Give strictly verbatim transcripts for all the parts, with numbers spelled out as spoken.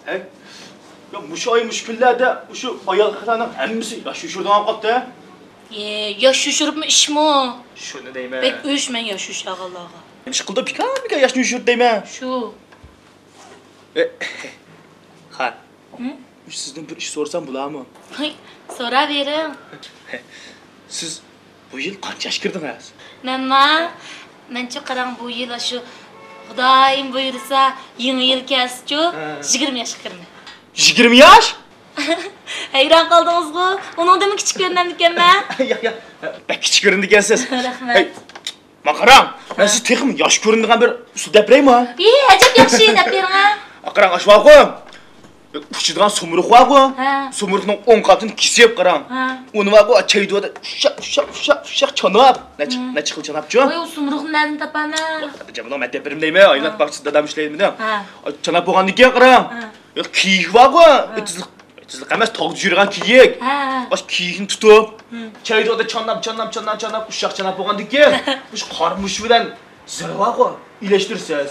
ھەي، يا مۇشۇ ئاي، مۇشۇ كۈنلەردە مۇشۇ ئايال خەقلەرنىڭ ھەممىسى ياش يوشۇرىدىغان قاپتۇ. ئە، ياش يوشۇرۇپمۇ ئىشمۇ؟ شۇنى دەيمەن. بەك ئۆچ مەن ياش يوشۇرىدىغانلارغا. نېمە ئىش قىلدى، بىكار بىكار ياش يوشۇرىدۇ دەيمەن. شۇ. ئە، خان. ھە؟ سىزدىن بىر ئىش سورىسام بولامۇ؟ ھەي، سوراۋېرىڭ. سىز بۇ يىل قانچە ياشقا كىردىڭىز؟ مەنما؟ مەنچۇ قاراڭ، بۇ يىل ئاشۇ خۇدايىم بۇيرۇسا يېڭى يىل كەلسىچۇ، ھە، يىگىرمە ياشقا كىرىمەن. يىگىرمە ياش؟ ھەيران قالدىڭىزغۇ؟ ئۇنىڭدىنمۇ كىچىك كۆرۈنەمدىكەنمەن؟ ياق، ياق، بەك كىچىك كۆرۈنىدىكەنسىز. رەھمەت. ھەي، ما قاراڭ، مەن سىزنى تېخىمۇ ياش كۆرۈنىدىغان بىر ئۇسۇل دەپ بېرەيمۇ؟ ئى، ئەجەب ياخشى، دەپ بېرىڭە. ما قاراڭ، ئاشۇ بارغۇ، ئۇچىدىغان سۇمرۇق بارغۇ، ھە، سۇمرۇقنىڭ ئوڭ قانىتىنى كېسىپ قاراڭ. ھە. ئۇنى بارغۇ، چايدۇۋادا ئۇششاق، ئۇششاق، ئۇششاق، ئۇششاق چاناپ. نەچچە، ھە، نەچچە خىل چاناپچۇ؟ ۋاي، ئۇ سۇمرۇقنى نەدىن تاپامەن؟ جامىلىڭ، مەن دەپ بېرىمەن دەيمەن، ئايلانات، ھە، باغچىسىدا دادام ئىشلەيدۇ مېنىڭ. ھە. چاناپ بولغاندىن كېيىن قاراڭ. ھە. يا كېيىك بارغۇ، ھە، ئېتىزلىق، ئېتىزلىق ئەمەس، تاغدا يۈرىدىغان كېيىك. ھە، ھە. ئاشۇ كېيىكنى تۇتۇپ، ھە، چايدۇۋادا چاناپ، چاناپ، چاناپ، چاناپ، ئۇششاق چاناپ بولغاندىن كېيىن، مۇشۇ قارىمۇچ بىلەن زىرۋاغۇ ئىلەشتۈرىسىز.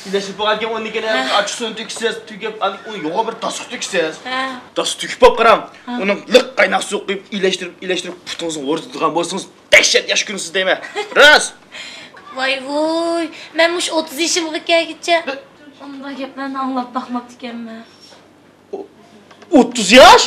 ئىلەشتۈرۈپ بولغاندىن كېيىن ئۇنى كېيىن، ھە، ئاچچىقسۇنى تۆكىسىز، تۆكۈپ، ئۇنى يوغان بىر داسقا تۆكىسىز. ھە. داسقا تۆكۈپ بولۇپ قاراڭ. ھە. ئۇنىڭ لىق قايناق سۇ قۇيۇپ ئىلەشتۈرۈپ، ئىلەشتۈرۈپ پۇتىڭىزنى ھوردىتىدىغان بولسىڭىز، دەھشەت ياش كۆرۈنىسىز دەيمەن. راست. ۋاي ۋۇي، مەن مۇشۇ ئوتتۇز يېشىمغا كەلگۈچە ئۇنداق گەپلەرنى ئاڭلاپ باقماپتىكەنمەن. ئوتتۇز ياش؟